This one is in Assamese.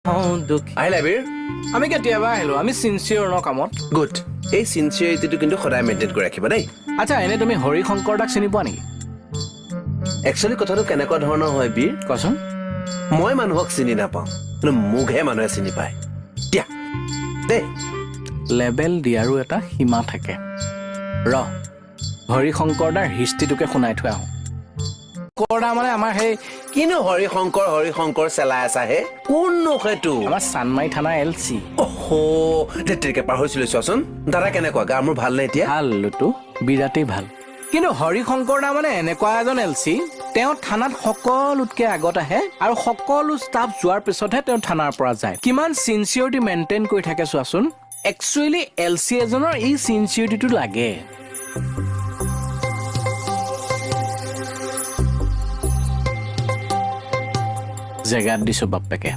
হওঁ দুখী। আহিলা বীৰ? আমি কেতিয়াবা আহিলো, আমি চিনচিয়ৰ ন কামত। গুড, এই চিনচিয়াৰিটিটো কিন্তু সদায় মেইনটেইন কৰি ৰাখিবা দেই। আচ্ছা, এনেই তুমি হৰিশংকৰ দাক চিনি পোৱা নেকি? একচুৱেলি কথাটো কেনেকুৱা ধৰণৰ হয় বীৰ? কোৱাচোন। মই মানুহক চিনি নাপাওঁ, কিন্তু মোকহে মানুহে চিনি পায়। দিয়া দেই। লেবেল দিয়াৰো এটা সীমা থাকে। ৰ, হৰিশংকৰ দাৰ হিষ্ট্ৰীটোকে শুনাই থৈ আহোঁ। শংকৰ দা মানে আমাৰ সেই কিনো হৰিশংকৰ হৰিশংকৰ চেলাই আছা হে? কোননো সেইটো? আমাৰ চানমাৰি থানা এল চি। অহ, তেতিয়াকে পাহৰিছিলো। চোৱাচোন দাদা, কেনেকুৱা গা মোৰ ভাল নে এতিয়া? ভাল লুটু, বিৰাটেই ভাল। কিন্তু হৰিশংকৰ দা মানে এনেকুৱা এজন এল চি, তেওঁ থানাত সকলোতকে আগত আহে আৰু সকলো ষ্টাফ যোৱাৰ পিছতহে তেওঁ থানাৰ পৰা যায়। কিমান চিনচিয়ৰিটি মেইনটেইন কৰি থাকে চোৱাচোন। একচুৱেলি এল চি এজনৰ এই চিনচিয়ৰিটিটো লাগে। জেগাত দিছো বাপ্পেকে।